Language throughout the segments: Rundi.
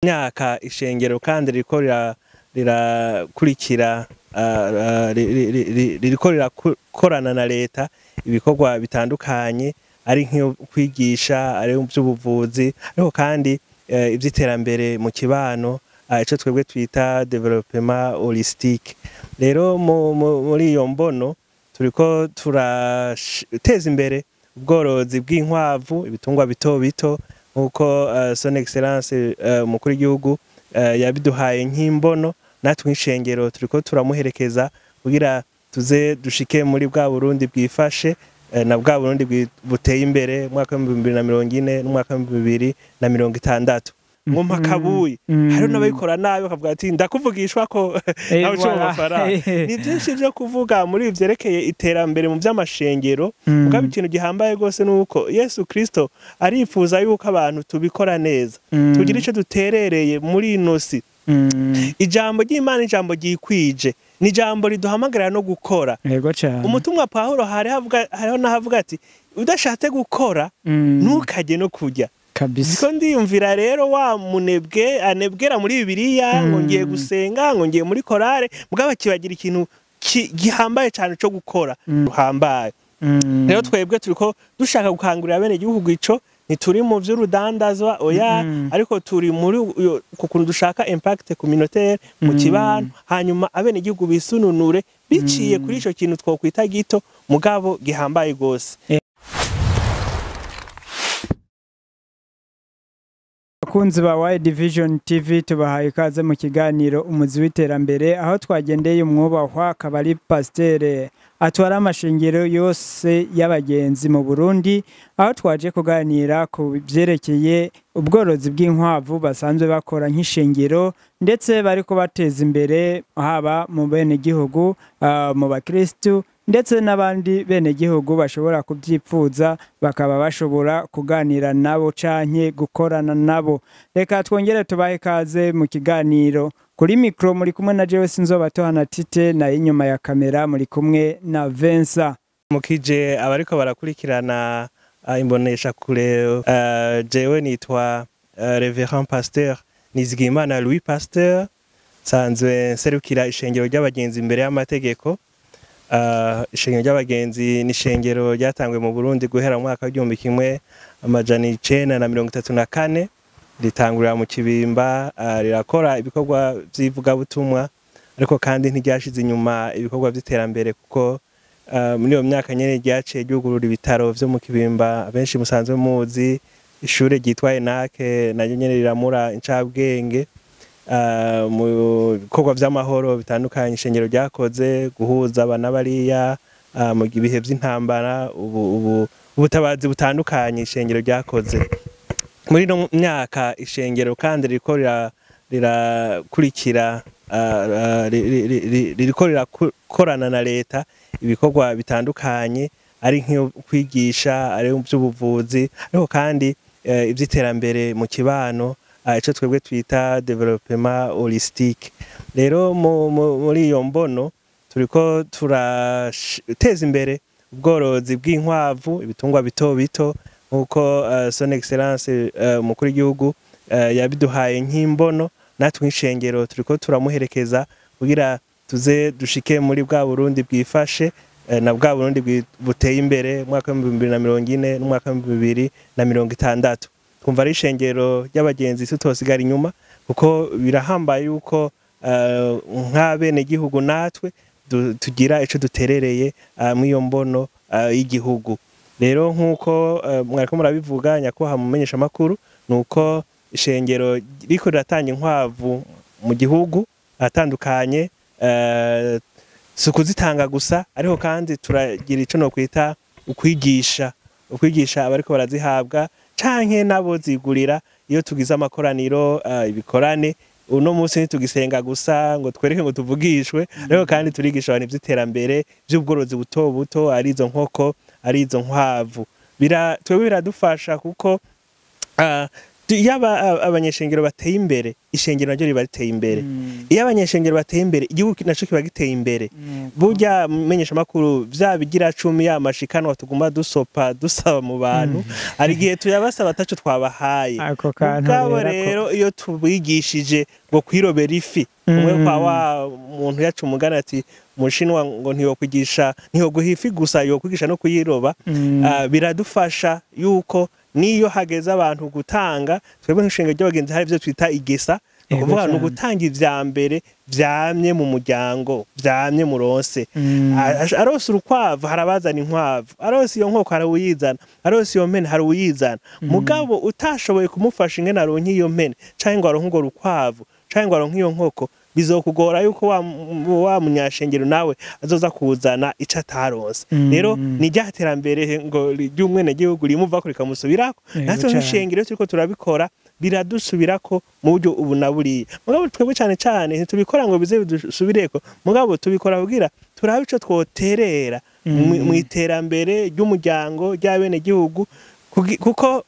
Myaka ishengero kandi ririko rirakurikira, ririko rirakorana na leta ibikorwa bitandukanye, ari nk'iyo kwigisha, ari by'ubuvuzi, ariko kandi ivy'iterambere mu kibano, ico twebwe twita développement holistique. Rero muri iyo mbono turiko turateza imbere ubworozi bw'inkwavu, ibitungwa bito bito, nkuko Son Excellence umukuru w'igihugu yabiduhaye nk'imbono. Natwe nk'ishengero turiko turamuherekeza kugira tuze dushike muri bwa Burundi bwifashe na bwa Burundi buteye imbere mu mwaka wa 2040 n'umwaka wa 2060. Ngo mpakabuye hariho n'ababikora nabi bakavuga ati ndakuvugishwa ko nawe uca mu mafaranga. Ni byinshi byo kuvuga muri vyerekeye iterambere mu by'amashengero. Mugabo ikintu gihambaye rwose ni uko Yesu Kristo arifuza yuko abantu tubikora neza, tugira ico duterereye muri ino si. Ijambo ry'Imana, ijambo ryikwije, ni ijambo riduhamagarira no gukora. Yego cyane. Umutumwa Pawulo hariho n'ahavuga ati udashatse gukora ntukajye no kurya. Kabisa. Niko ndiyumvira rero, wa munebwe anebwera muri Bibiliya ngo ngiye gusenga, ngo ngiye muri korale, mugabo kibagira ikintu gihambaye cyane cyo gukora ruhambaye. Rero twebwe turiko dushaka gukangurira bene igihugu ico. Ntituri mu vy'urudandazwa, oya, ariko turi muri ku kuntu dushaka impact communautaire mu kibano, hanyuma abene igihugu bisununure biciye kuri ico kintu twokwita gito mugabo gihambaye gose. Abakunzi ba Wide Division TV, tubahaye ikaze mu kiganiro Umuzi w'Iterambere, aho twagendeye umwubahwa akaba ari pasiteri atwara amashengero yose y'abagenzi mu Burundi, aho twaje kuganira ku byerekeye ubworozi bw'inkwavu basanzwe bakora nk'ishengero, ndetse bariko bateza imbere haba mu bene gihugu, mu bakristu, ndetse n'abandi bene gihugu bashobora kubyipfuza, bakaba bashobora kuganira nabo canke gukorana nabo. Reka twongere tubahe ikaze mu kiganiro. Kuri mikro muri kumwe na jewe Sinzobatohana Tite, na inyuma ya kamera muri kumwe na Vensa. Mukije abariko barakurikirana imbonesha kure, jewe nitwa Reverend Pasteur Nizigimana Louis Pasteur, nsanzwe nserukira ishengero ry'abagenzi imbere y'amategeko. Ishengero ry'abagenzi ni ishengero ryatangwe mu Burundi guhera mu mwaka wa 1934, ritangurira mu Kibimba, rirakora ibikorwa vy'ivugabutumwa, ariko kandi ntiryashize inyuma ibikorwa vy'iterambere, kuko muri iyo myaka nyene ryaciye ryugurura ibitaro vyo mu Kibimba benshi musanzwe muzi, ishure ryitwa Enake naryo nyene riramura incabwenge. Mu bikorwa vy'amahoro bitandukanye ishengero ryakoze, guhuza abana bariya mu bihe vy'intambara, ubu ubutabazi butandukanye ishengero ryakoze. Muri ino myaka ishengero kandi ririko rirakurikira, ririko rirakorana na leta ibikorwa bitandukanye, ari nk'iyo kwigisha, ari by'ubuvuzi, ariko kandi ivy'iterambere mu kibano, ico twebwe twita développement holistique. Rero muri iyo mbono turiko turateza imbere ubworozi bw'inkwavu, ibitungwa bito bito, nkuko Son Excellence umukuru w'igihugu yabiduhaye nk'imbono. Natwe nk'ishengero turiko turamuherekeza kugira tuze dushike muri bwa Burundi bwifashe na bwa Burundi buteye imbere mu mwaka wa 2040 n'umwaka wa 2060. Twumva ari ishengero ry'abagenzi tutosigara inyuma, kuko birahambaye yuko nk'abene gihugu natwe tugira ico duterereye muri iyo mbono y'igihugu. Rero nk'uko mwariko murabivuga, nyakubahwa mumenyesha makuru, nuko ishengero riko riratanga inkwavu mu gihugu atandukanye. Si ukuzitanga gusa, ariko kandi turagira ico nokwita ukwigisha abariko barazihabwa canke nabo zigurira iyo tugize amakoraniro, ibikorane. Uno munsi ntitugisenga gusa ngo twereke ngo tuvugishwe, ariko kandi turigisha abantu ivy'iterambere vy'ubworozi buto buto, ari izo nkoko, ari izo nkwavu. Twebwe biradufasha kuko Iyo abanyeshengero bateye imbere, ishengero naryo riba riteye imbere. Iyo abanyeshengero bateye imbere, igihugu naco kiba giteye imbere. Burya menyesha makuru vya bigira cumi ya mashikanwa tuguma dusopa dusaba mu bantu, hari igihe tuyabasaba ataco twabahaye. Mugabo rero iyo tubigishije ngo kwirobera ifi, umwe kwa wa muntu yacu umugana ati umushinwa ngo ntiyokwigisha, ntiyoguha ifi gusa, yokwigisha no kuyiroba. Biradufasha yuko niyo hageze abantu gutanga, twebwe nk'ishengero ry'abagenzi hari ivyo twita igesa, ukuvuga ni ugutanga ivya mbere vyamye mu muryango, vyamye muronse. Arose urukwavu harabazana inkwavu, arose iyo nkoko harawuyizana, arose iyo mpene harawuyizana. Mugabo utashoboye kumufasha ingene aronke iyo mpene canke ngo aronke urwo rukwavu canke ngo aronke iyo nkoko, bizokugora yuko wa munyashengero nawe azoza kuzana ico ataronse. Rero ni rya terambere ngo ry'umwenegihugu rimuvako rikamusubirako. Natwe nk'ishengero turiko turabikora biradusubirako mu buryo ubu na buriya. Mugabo twebwe cane cane ntitubikora ngo bize bidusubireko, mugabo tubikora kugira turabe ico twoterera mu iterambere ry'umuryango ry'abenegihugu, kuko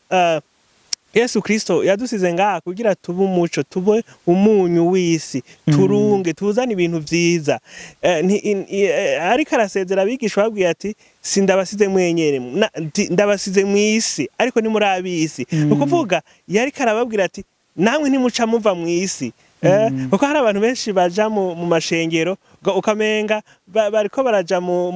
Yesu Kristo yadusize ngaha kugira tube umuco, tube umunyu w'isi, turunge, tuzane ibintu vyiza. Ariko arasezera abigisha babwiye ati sindabasize mwenyene, ndabasize mw'isi, ariko ni muri ab'isi. Ukuvuga yariko arababwira ati namwe ntimuca muva mw'isi. Kuko hari abantu benshi baja mu mashengero ukamenga bariko baraja mu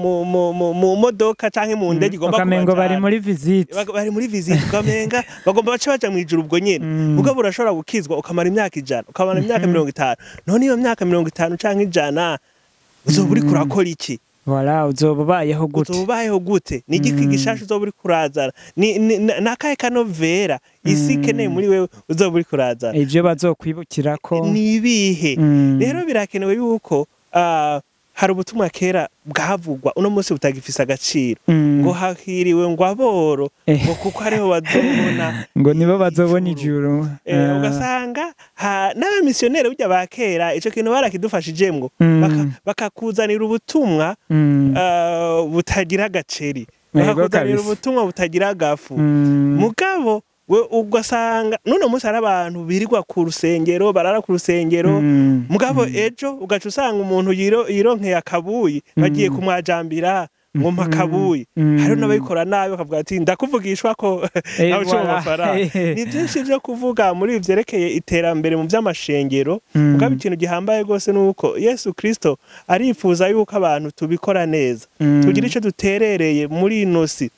modoka canke mu ndege igomba ukamengo bari muri visite, bari muri visite ukamenga bagomba bace baja mwijuru ubwo nyene. Mugabo urashobora gukizwa ukamara imyaka 100, ukamara imyaka 50. None iyo myaka 50 canke 100 uzoba uriko urakora iki? Voilà, uzoba ubayeho gute? Uzoba ubayeho gute? Ni igiki gishasha uzoba uriko urazana? Ni nakahe kanovera isi ikeneye muri wewe uzoba uriko urazana? Ivyo bazokwibukirako ni ibihe? Rero birakenewe yuko hari ubutumwa kera bwavugwa uno munsi butagifise agaciro, ngo hahiriwe ngo aboro ngo kuko ariho bazobona, ngo nibo bazobona ijuru. Ugasanga n'abamisiyoneri burya ba kera ico kintu barakidufashijemwo, bakakuzanira ubutumwa butagira agaceri, bakakuzanira ubutumwa butagira agafu. Mugabo we ugasanga none munsi hari abantu birirwa ku rusengero, barara ku rusengero, mugabo ejo ugaca usanga umuntu yironkeye akabuyi bagiye kumwajambira ngo mpa akabuyi. Hari n'ababikora nabi bakavuga ati ndakuvugishwa ko nawe uca mu mafaranga. Ni byinshi vyo kuvuga muri ivyerekeye iterambere mu vy'amashengero. Mugabo ikintu gihambaye rwose nuko Yesu Kristo arifuza yuko abantu tubikora neza, tugira ico duterereye muri ino si.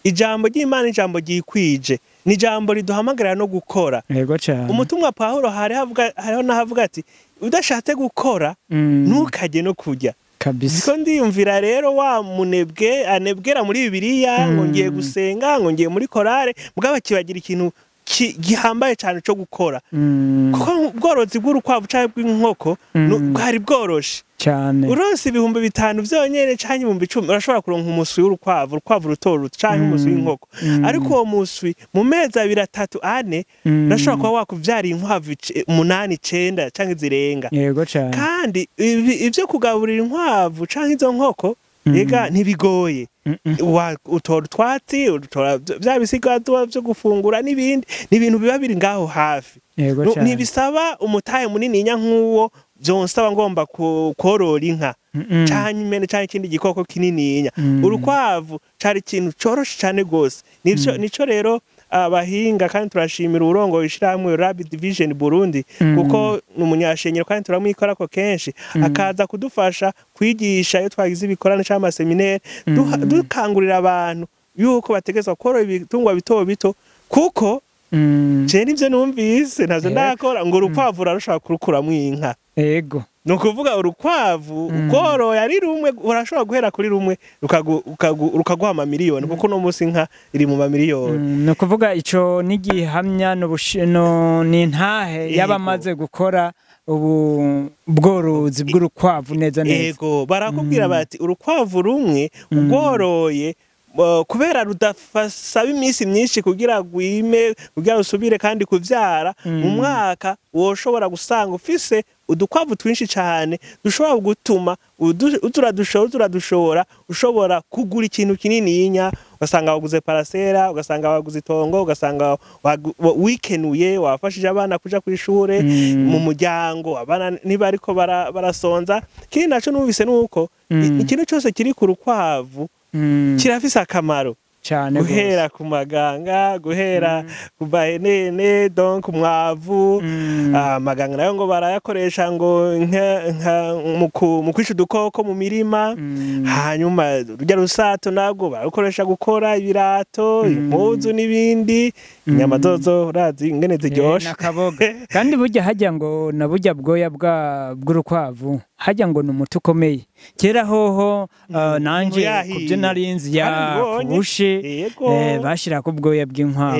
Ijambo ry'Imana ijambo ryikwije, ni ijambo riduhamagarira no gukora. Umutumwa Pawulo hariho nahavuga ati udashatse gukora ntukajye no kurya. Kabisa. Niko ndiyumvira rero wa munebwe anebwera muri Bibiliya ngo ngiye gusenga, ngo ngiye muri korale, mugabo kibagira ikintu gihambaye cyane cyo gukora. Kuko ubworozi bw'urukwavu canke bw'inkoko bwari bworoshe cyane. Uronse 5000 vyonyene canke 10,000 urashobora kuronka umuswi w'urukwavu, urukwavu ruto ruto canke umuswi w'inkoko. Ariko uwo muswi mu mezi 2, 3, 4 urashobora kuba wakuvyara inkwavu 8, 9 canke zirenga. Yego cyane. Kandi ivyo kugaburira inkwavu canke izo nkoko ega ntibigoye. Utora utwatsi, utora vya bisigazwa vyo gufungura n'ibindi, ni ibintu biba biri ngaho hafi. Ntibisaba umutahe munini nya nk'uwo vyonsaba ngomba korora inka canke impene canke ikindi gikoko kinininya. Urukwavu cari ikintu coroshe cane gose. Nico rero abahinga, kandi turashimira urongo ishirahamwe Rabbit Division Burundi, kuko ni umunyashenyero kandi turamwikorako kenshi, akaza kudufasha kwigisha iyo twagize ibikorane canke amaseminaire, dukangurira abantu yuko bategezwa korora ibitungwa bito bito, kuko je nivyo numvise ntavyo ndakora ngo urukwavu urarushobora kurukuramwo inka. Ego. Ni ukuvuga urukwavu ukoroye ari rumwe urashobora guhera kuri rumwe rukaguha amamiliyoni, kuko uno munsi inka iri mu mamiliyoni. Ni ukuvuga ico n'igihamya ni intahe y'abamaze gukora ubu bworozi bw'urukwavu neza neza. Ego, barakubwira bati urukwavu rumwe ugoroye kubera rudasaba iminsi myinshi kugira gwime, kugira usubire kandi kuvyara, mu mwaka woshobora gusanga ufise udukwavu twinshi cyane dushobora gutuma utura dushobora ushobora kugura ikintu kinini yinya, Ugasanga waguze parasera, ugasanga waguze itongo, ugasanga wikenuye, wafashije abana kuja kw'ishure, mu muryango abana ntibariko barasonza. Ikindi naco numvise nuko ikintu cyose kiri ku rukwavu kirafise akamaro. Cyane. Guhera ku maganga, guhera ku bahenene, donc umwavu. Amaganga nayo ngo barayakoresha ngo mu kwica udukoko mu mirima. Hanyuma rujya rusato nabwo bararukoresha gukora ibirato, impuzu n'ibindi. Inyama zozo urazi ingene ziryoshe. Nakaboga. Kandi burya hajya ngo na burya bwoya bw'urukwavu hajya ngo ni umuti ukomeye. Kera hoho nanje Yahiye. kubyo narinzi ya Twarabibonye. kubushe bashira ku bwoya bw'inkwavu.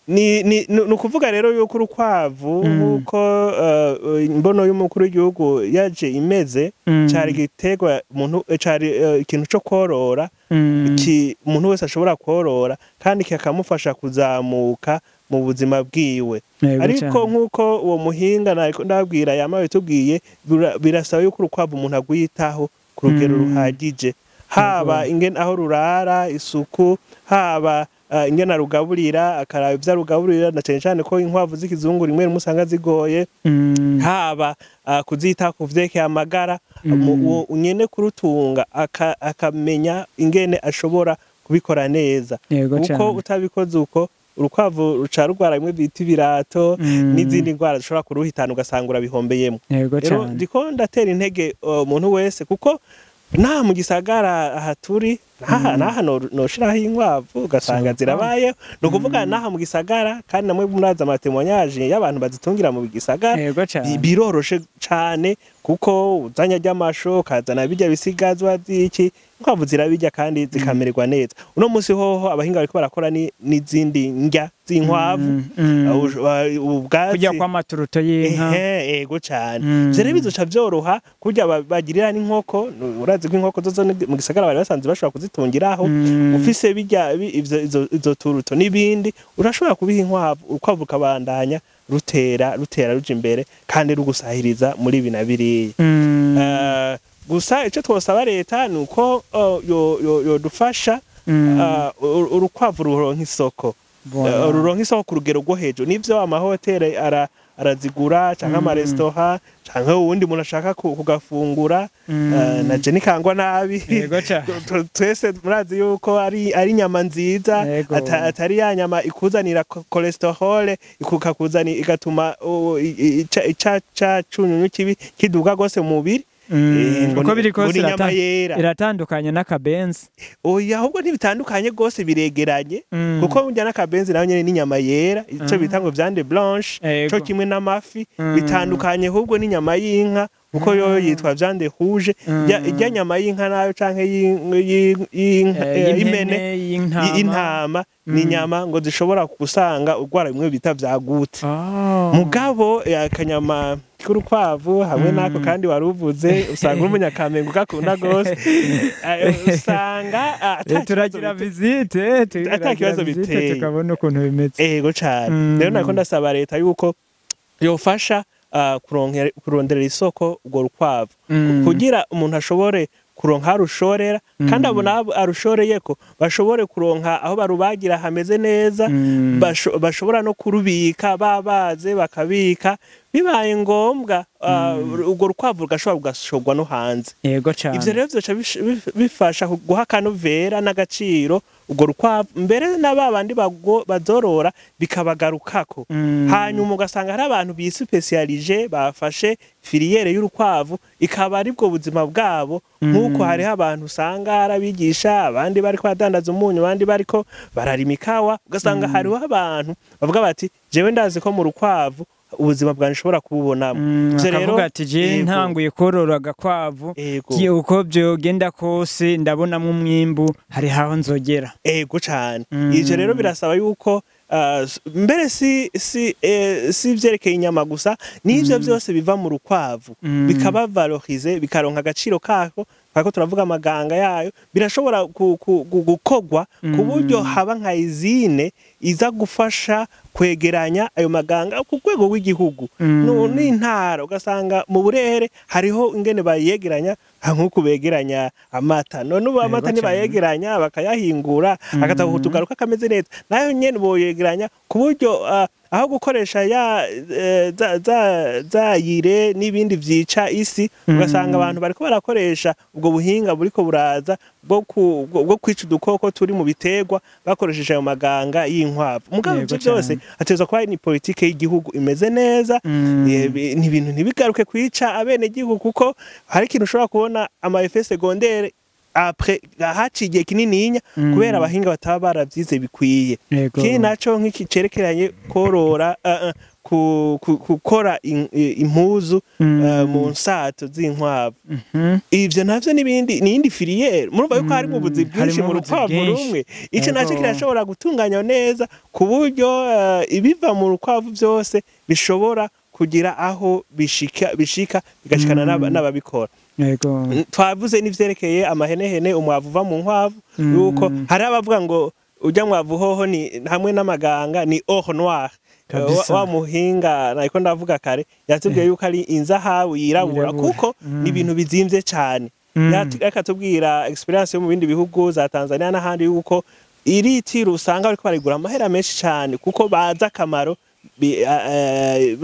Ni ukuvuga rero yuko urukwavu, nk'uko imbono y'umukuru w'igihugu yaje imeze, cari igiterwa umuntu, cari ikintu co korora, umuntu wese ashobora korora kandi kikamufasha kuzamuka mu buzima bwiwe. Ariko nk'uko uwo muhinga nariko ndabwira yama bitubwiye, birasaba yuko urukwavu umuntu agwitaho ku rugero ruhagije, haba ingene aho rurara, isuku, haba ingene arugaburira, akaraba ivyo arugaburira, na cane cane ko inkwavu z'ikizungu rimwe rimwe usanga zigoye, haba kuzitaho ku vyerekeye amagara. Uwo nyene kurutunga akamenya ingene ashobora kubikora neza, kuko utabikoze uko, urukwavu ruca rugwara bimwe bita ibirato n'izindi ndwara zishobora kuruhitana, ugasanga urabihombeyemo. Rero ndiko ndatera intege umuntu wese, kuko naha mu gisagara aha turi naha noshiraho inkwavu ugasanga zirabayeho. Ni ukuvuga naha mu gisagara, kandi namwe murazi ama témoignages y'abantu bazitungira mu gisagara. Biroroshe cane, kuko uzanya ry'amasho, ukazana bijya bisigazwa vy'iki, inkwavu zirabirya kandi zikamererwa neza. Uno munsi hoho abahinga bariko barakora n'izindi ndya z'inkwavu, ubwatsi, Kurya kw'amaturuto y'inka. Ehe, ego cane. Ivyo rero bizoca vyoroha kurya bagirira n'inkoko. Urazi ko inkoko zozo mu gisagara bari basanzwe bashobora kuzitungiraho. Ufise bijya izo turuto n'ibindi, urashobora kubiha inkwavu, urukwavu rukabandanya rutera rutera ruja imbere kandi rugusahiriza muri ibi na biriya. Gusa ico twosaba leta ni uko yodufasha urukwavu ruronka isoko. Ruronka isoko ku rugero rwo hejuru. Nivyo, amahoteli arazigura, canke amaresitora, canke uwundi muntu ashaka kugafungura. Na je nikangwa nabi. Twese murazi yuko ari inyama nziza, atari ya nyama ikuzanira cholesterol, ikukakuzani igatuma ica ca cunyunyu kibi kiduga gose mu mubiri. Ngo Uko biri ngo kose ni inyama yera. Iratandukanye n'akabenzi. Oya, ahubwo ntibitandukanye gose, biregeranye, kuko burya n'akabenzi nayo nyene n'inyama yera, ico bita ngo viande blanche, co kimwe n'amafi. Bitandukanye ahubwo n'inyama y'inka, kuko yo yitwa viande rouge. Irya nyama y'inka nayo canke y'inka, y'impene, impene, y'intama. Y'intama, ni inyama ngo zishobora gusanga urwara bimwe bita vya goutte. Mugabo akanyama k'urukwavu hamwe n'ako kandi waruvuze, usanga uri umunyakamenge ugakunda gose. Usanga ata Turagira kibazo visite, turagira kibazo visite biteye. tukabona ukuntu bimeze. Ego cane. Rero nariko ndasaba leta yuko yofasha kuronderera isoko urwo rukwavu, kugira umuntu ashobore kuronka aho arushorera, kandi abo nabo arushoreyeko bashobore kuronka aho barubagira hameze neza, bashobora no kurubika babaze, bakabika. Bibaye ngombwa, urwo rukwavu rugashobora rugashorwa no hanze. Ivyo rero vyoca bifasha guha akanovera n'agaciro urwo rukwavu, mbere na ba bandi bazorora bikabagarukako. Hanyuma ugasanga hari abantu bisipesiyalije, bafashe filière y'urukwavu, ikaba aribwo buzima bwabo, nk'uko hariho abantu usanga ari abigisha, abandi bariko badandaza umunyu, abandi bariko bararima ikawa. Ugasanga hariho abantu bavuga bati: "Jewe ndazi ko mu rukwavu ubuzima bwanje nshobora kububonamo." Ivyo rero Akavuga ati: "Je ntanguye korora agakwavu, uko byogenda kose ndabonamwo umwimbu, hari aho nzogera." Ego cane. Ivyo rero birasaba yuko mbere si ivyerekeye inyama gusa, n'ivyo vyose biva mu rukwavu bikaba valorisé, bikaronka agaciro kako. twariko turavuga amaganga yayo, birashobora gukorwa ku buryo haba nka izine iza gufasha kwegeranya ayo maganga ku rwego rw'igihugu n'intara, ugasanga mu burere hariho ingene bayegeranya, nk'uko begeranya amata. None ubu amata ntibayegeranya bakayahingura akataha tugaruka kameze neza, nayo nyene boyegeranya ku buryo aho gukoresha ya zayire n'ibindi vyica isi, ugasanga abantu bariko barakoresha ubwo buhinga buriko buraza bwo kwica udukoko turi mu biterwa bakoresheje ayo maganga y'inkwavu. Mugabo ivyo byose ateza kuba ni politike y'igihugu imeze neza, ni ibintu ntibigaruke kwica abene gihugu, kuko hari ikintu ushobora kubona ama effet secondaire après haciye igihe kinininya kubera abahinga bataba baravyize bikwiye. Kindi naco nk'iki cerekeranye korora, gukora impuzu mu nsato z'inkwavu, ivyo navyo n'ibindi ni indi filière. Murumva yuko harimo ubuzi bwinshi mu rukwavu rumwe. Ico naco kirashobora gutunganywa neza ku buryo ibiva mu rukwavu byose bishobora kugira aho bishika bigashikana n'ababikora. Twavuze n'ivyerekeye amahenehene, umwavu uva mu nkwavu, yuko hari abavuga ngo ujya mwavu hoho ni hamwe n'amaganga ni or noir. Wa muhinga nariko ndavuga kare yatubwiye yuko ari inzahabu yirabura, kuko ni ibintu bizimvye cane. Yakatubwira experience yo mu bindi bihugu za Tanzania n'ahandi yuko iritiro usanga bariko barigura amahera menshi cane, kuko baza akamaro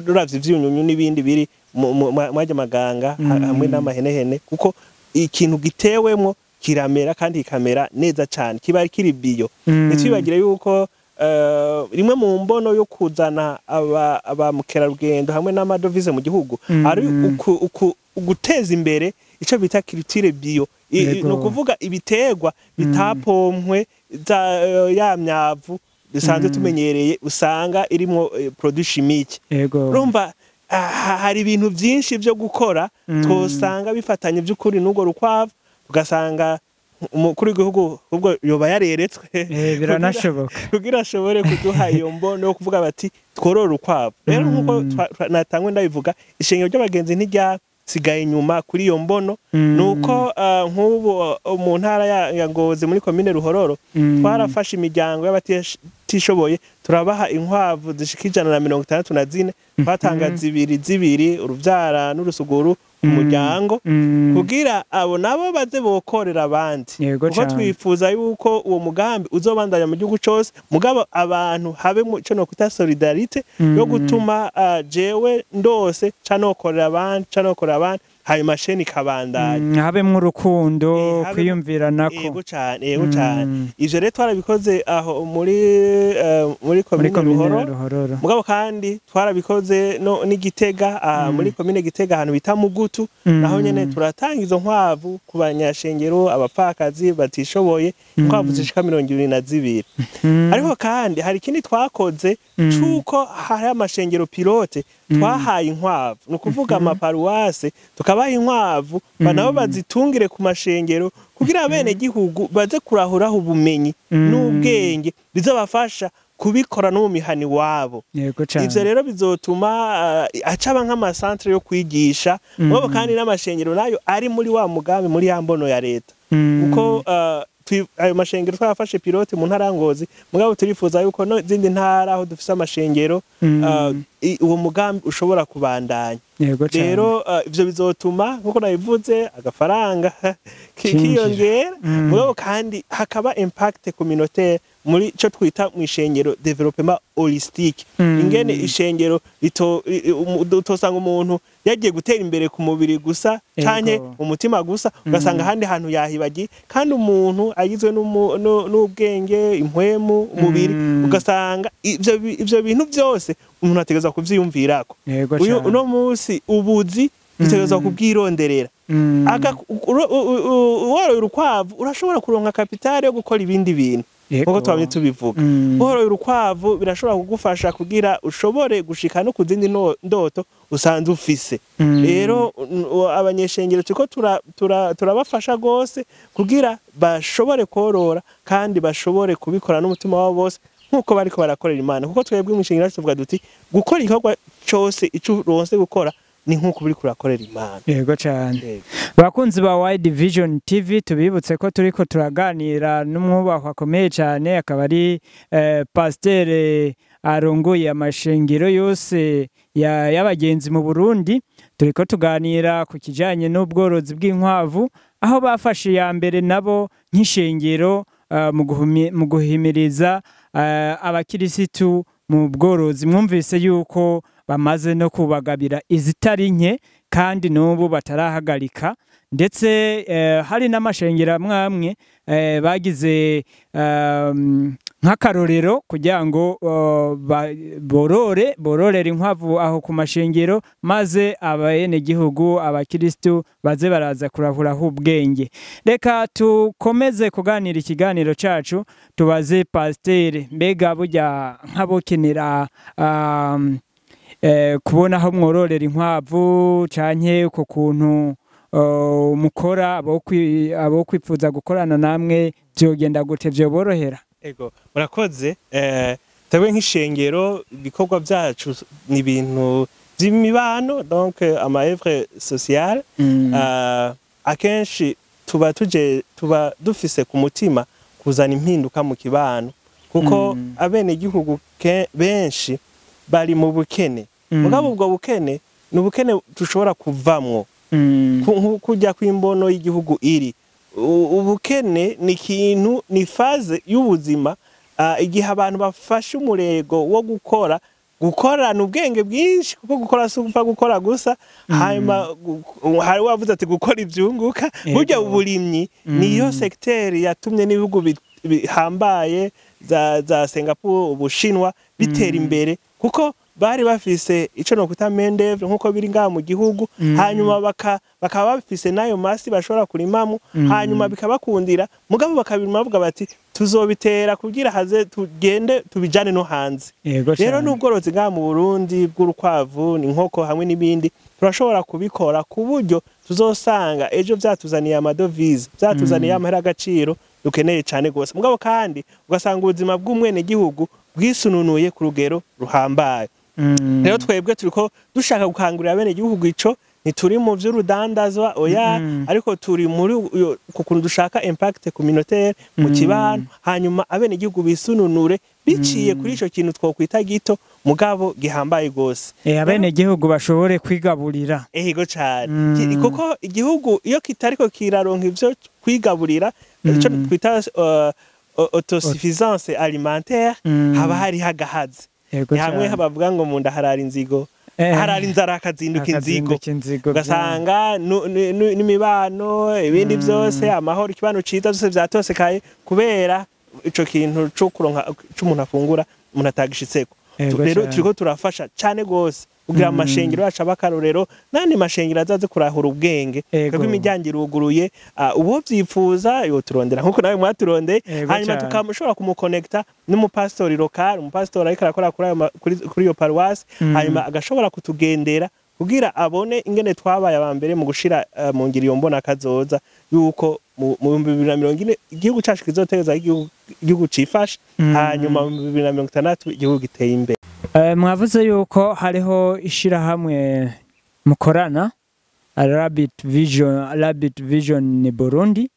ruravye ivyunyunyu n'ibindi biri mwajya maganga hamwe n'amahenehene, kuko ikintu gitewemwo kiramera kandi kikamera neza cane, kiba kiri bio. Ntitwibagire yuko rimwe mu mbono yo kuzana aba mukerarugendo hamwe n'amadovize mu gihugu ari guteza imbere ico bita culture bio, no kuvuga ibiterwa bitapompwe ya myavu dusanzwe tumenyereye usanga irimo produit chimique. Urumva hari ibintu byinshi byo gukora twosanga bifatanye by'ukuri n'ubwo rukwavu, ugasanga umukuru w'igihugu ubwo yoba yareretswe, biranashoboka kugira ashobore kuduha iyo mbono yo kuvuga bati tworora urukwavu. Rero nkuko natangwe ndabivuga, ishengero ry'abagenzi ntiryasigaye inyuma kuri iyo mbono, nuko nk'ubu mu ntara ya Ngozi muri komine Ruhororo twarafashe imiryango y'abatishoboye turabaha inkwavu zishika 164, twatanga zibiri uruvyara n'urusuguru umuryango, kugira abo nabo baze bokorera abandi, kuko twifuza yuko uwo mugambi uzobandanya mu gihugu cose, mugabo abantu habe mu cyo no kwita solidarité yo gutuma jewe ndose canokorera abandi abandi, hanyuma sheni kabandanya, habemwo urukundo, kwiyumviranako. Yego cane, yego cane. Ivyo rero twarabikoze aho muri komine Ruhororo, mugabo kandi twarabikoze no n'Igitega, muri komine Gitega ahantu bita Mugutu, naho nyene turatanga izo nkwavu ku banyashengero, abapfakazi batishoboye, inkwavu zishika 22. Ariko kandi hari ikindi twakoze cuko hari amashengero pilote twahaye inkwavu, ni ukuvuga amaparuwase tukabaha inkwavu nabo bazitungire ku mashengero, kugira abene gihugu baze kurahuraho ubumenyi n'ubwenge bizabafasha kubikora no mu mihani wabo. Ivyo rero bizotuma acaba nk'amasantre yo kwigisha, mugabo kandi n'amashengero nayo ari muri wa mugambi, muri ya mbono ya leta, kuko ayo mashengero twafashe pilote mu ntara Ngozi, mugabo turifuza yuko no zindi ntara aho dufise amashengero uwo mugambi ushobora kubandanya. Rero ivyo bizotuma nkuko nabivuze agafaranga kiyongera, mugabo kandi hakaba impact communautaire muri ico twita mu ishengero development holistique, ingene ishengero utosanga umuntu yagiye gutera imbere ku mubiri gusa canke umutima gusa, ugasanga ahandi hantu yahibagiye, kandi umuntu agizwe n'ubwenge, impwemu, umubiri, ugasanga ivyo bintu byose umuntu ategerezwa kuvyiyumvirako. Uyu uno munsi ubuzi dutegerezwa kubwironderera. Woroye urukwavu urashobora kuronka kapitale yo gukora ibindi bintu, nkuko twabonye tubivuga. Woroye urukwavu birashobora kugufasha kugira ushobore gushika no kuzindi ndoto usanzwe ufise. Rero abanyeshengero turiko turabafasha gose kugira bashobore korora kandi bashobore kubikora n'umutima wabo bose nkuko bariko barakorera Imana, kuko twebwe mu ishengero tuvuga duti gukora igikorwa cose ico uronse gukora ni nk'uko uriko urakorera Imana. Yego cane. Yego. Bakunzi ba Wide Vision TV, tubibutse ko turiko turaganira n'umwubahwa akomeye cyane, akaba ari pasteur arongoye amashengero yose y'abagenzi mu Burundi. Turiko tuganira ku kijanye n'ubworozi bw'inkwavu, aho bafashe iya mbere nabo nk'ishengero mu guhimiriza abakirisitu mu bworozi. Mwumvise yuko bamaze no kubagabira izitari nke, kandi n'ubu batarahagarika, ndetse hari n'amashengero amwe amwe bagize nk'akarorero kugira ngo bororere inkwavu aho ku mashengero, maze abenegihugu abakirisitu baze baraza kurahuraho ubwenge. Reka tukomeze kuganira ikiganiro cacu, tubaze pasiteri, mbega burya nk'abokenera kubona aho mwororera inkwavu canke uko kuntu mukora, abo kwipfuza gukorana namwe vyogenda gute, vyoborohera? Ego, murakoze. Twebwe nk'ishengero ibikorwa byacu ni ibintu by'imibano, donc ama œuvre sociale. Akenshi tuba dufise ku mutima kuzana impinduka mu kibano, kuko abenegihugu benshi bari mu bukene. Mugabo ubwo bukene ni ubukene dushobora kuvamwo. Kujya kw'imbono y'igihugu iri ubukene ni ikintu, ni phase y'ubuzima. Igihe abantu bafashe umurego wo gukora, gukorana ubwenge bwinshi, kuko gukora si upfa gukora gusa. Hanyuma hari wavuze ati gukora ivyunguka. Burya uburimyi niyo secteur yatumye n'ibihugu bihambaye za Singapore, Ubushinwa bitera imbere, kuko bari bafise ico nokwita main d'œuvre nkuko biri ngaha mu gihugu. Hanyuma bakaba bafise n'ayo masi bashobora kurimamo. Hanyuma bikabakundira, mugabo bakabirima bavuga bati tuzobitera kugira haze tugende tubijane no hanze. Rero n'ubworozi ngaha mu Burundi bw'urukwavu, inkoko hamwe n'ibindi, turashobora kubikora ku buryo tuzosanga ejo vyatuzaniye amadovize, vyatuzaniye amahera agaciro dukeneye cane gose. Mugabo kandi ugasanga ubuzima bw'umwenegihugu bwisununuye ku rugero ruhambaye. Rero twebwe turiko dushaka gukangurira abenegihugu ico. Ntituri mu vy'urudandazwa, oya. Ariko turi muri ku kuntu dushaka impact communautaire mu kibano, hanyuma abenegihugu bisununure biciye kuri ico kintu twokwita gito mugabo gihambaye gose. Abenegihugu bashobore kwigaburira. Ego cane. Kuko igihugu iyo kitariko kiraronka ivyo kwigaburira, ico twita autosuffisance alimentaire, haba hariho agahazi. Ni hamwe bavuga ngo mu nda harara inzigo, harara inzara hakazinduka inzigo. Hakazinduka inzigo. Ugasanga n'imibano, ibindi vyose, amahoro, ikibano ciza, vyose vyatosekaye kubera ico kintu co kuronka c'umuntu afungura umuntu atagishitseko. Rero turiko turafasha cane gose kugira amashengero yacu abe akarorero, n'andi mashengero azaze kurahura ubwenge. Twebwe imiryango iruguruye, uwo vyipfuza yoturondera nkuko nawe mwaturondeye. Hanyuma tukamushobora kumukonekta n'umupastori local, umupastori ariko arakora kuri iyo paruwasi. Hanyuma agashobora kutugendera kugira abone ingene twabaye aba mbere mu gushira mu ngiro iyo mbona kazoza yuko mu 2040 igihugu cacu kizotegeza igihugu cifashe, hanyuma mu 2060 igihugu giteye imbere. Mwavuze yuko hariho ishirahamwe mukorana, Rabbit Vision ni Burundi,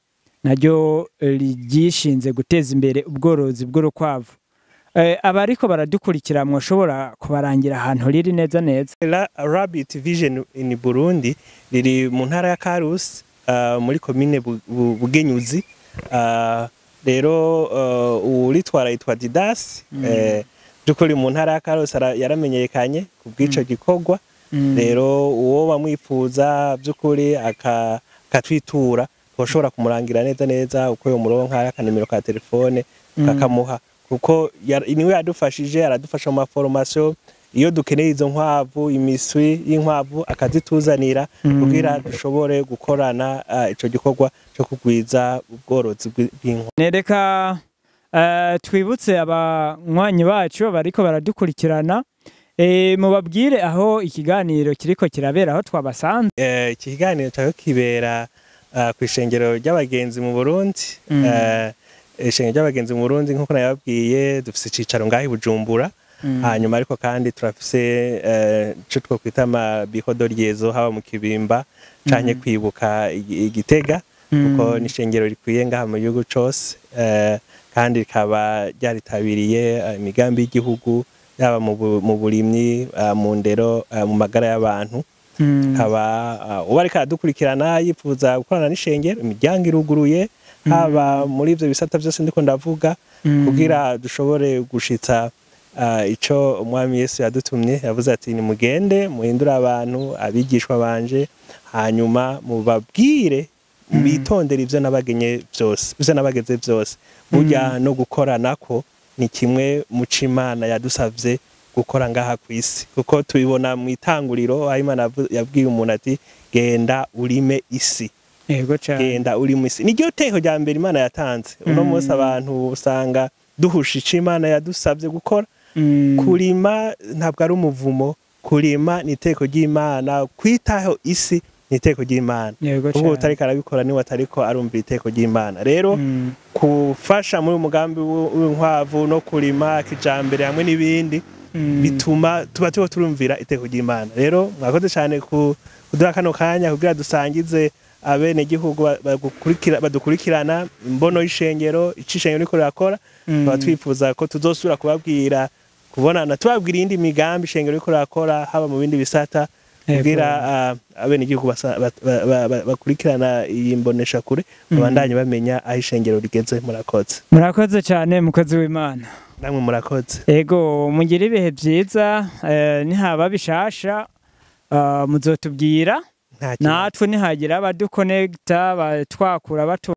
naryo ryishinze guteza imbere ubworozi bw'urukwavu. Abariko baradukurikira, mwoshobora kubarangira ahantu riri neza neza? Rabbit Vision in Burundi riri mu ntara ya Karusi, muri komine Bugenyuzi. Rero uwuritwara yitwa Didas. By'ukuri mu ntara ya Karusi yaramenyekanye ku bw'ico gikorwa. Rero uwo bamwifuza by'ukuri akatwitura, twoshobora kumurangira neza neza uko yomuronka, akanimero ka telefone kakamuha, kuko niwe yadufashije, aradufasha mu maformation iyo dukeneye izo nkwavu, imiswi y'inkwavu akazituzanira kugira dushobore gukorana ico gikorwa cyo kugwiza ubworozi bw'inkwavu. Nereka twibutse abanywanyi bacu bariko baradukurikirana, mubabwire aho ikiganiro kiriko kirabera, aho twabasanze. Iki kiganiro cyaho kibera ku ishengero ry'abagenzi mu Burundi. Ishengero ry'abagenzi mu Burundi, nk'uko nababwiye, dufise icicaro ngaho i Bujumbura. Hanyuma ariko kandi turafise ico twokwita ama bureau de liaison, haba mu Kibimba canke kwibuka Igitega, kuko n'ishengero rikwiye ngaha mu gihugu cose, kandi rikaba ryaritabiriye imigambi y'igihugu, yaba mu burimyi, mu ndero, mu magara y'abantu. Kaba uba ariko aradukurikirana yifuza gukorana n'ishengero, imiryango iruguruye, haba muri ivyo bisata vyose ndiko ndavuga, kugira dushobore gushitsa ico Umwami Yesu yadutumye. Yavuze ati: "Nimugende muhindure abantu abigishwa banje, hanyuma mubabwire bitondere ivyo nabagenye vyose, ivyo nabageze vyose." Burya no gukoranako ni kimwe mu co Imana yadusavye gukora ngaha kw'isi, kuko tubibona mu itanguriro aho Imana yabwiye umuntu ati: "Genda urime isi." Yego cyane. "Genda urime isi" niryo teko rya mbere Imana yatanze. Uno munsi abantu usanga duhusha ico Imana yadusavye gukora. Kurima ntabwo ari umuvumo, kurima ni iteko ry'Imana, kwitaho isi ni iteko ry'Imana. Yego Ubwo cyane. utariko arabikora niwe atariko arumva iteko ry'Imana. Rero kufasha muri uyu mugambi w'inkwavu no kurima kijambere hamwe n'ibindi bituma tuba turiko turumvira iteko ry'Imana. Rero mwakoze cyane kuduha kano kanya kugira dusangize abenegihugu badukurikirana imbono y'ishengero, ico ishengero riko rirakora. Tukaba twifuza ko tuzosubira kubabwira, kubonana, tubabwira iyindi migambi ishengero riko rirakora, haba mu bindi bisata, kugira abenegihugu bakurikirana iyi mboneshakure babandanye bamenya aho ishengero rigeze. Murakoze. Murakoze cyane, mukozi w'Imana. Namwe murakoze. Ego, mugire ibihe byiza. Nihaba bishasha muzotubwira. Nta kibazo. Natwe nihagira abadukonegita batwakura batu.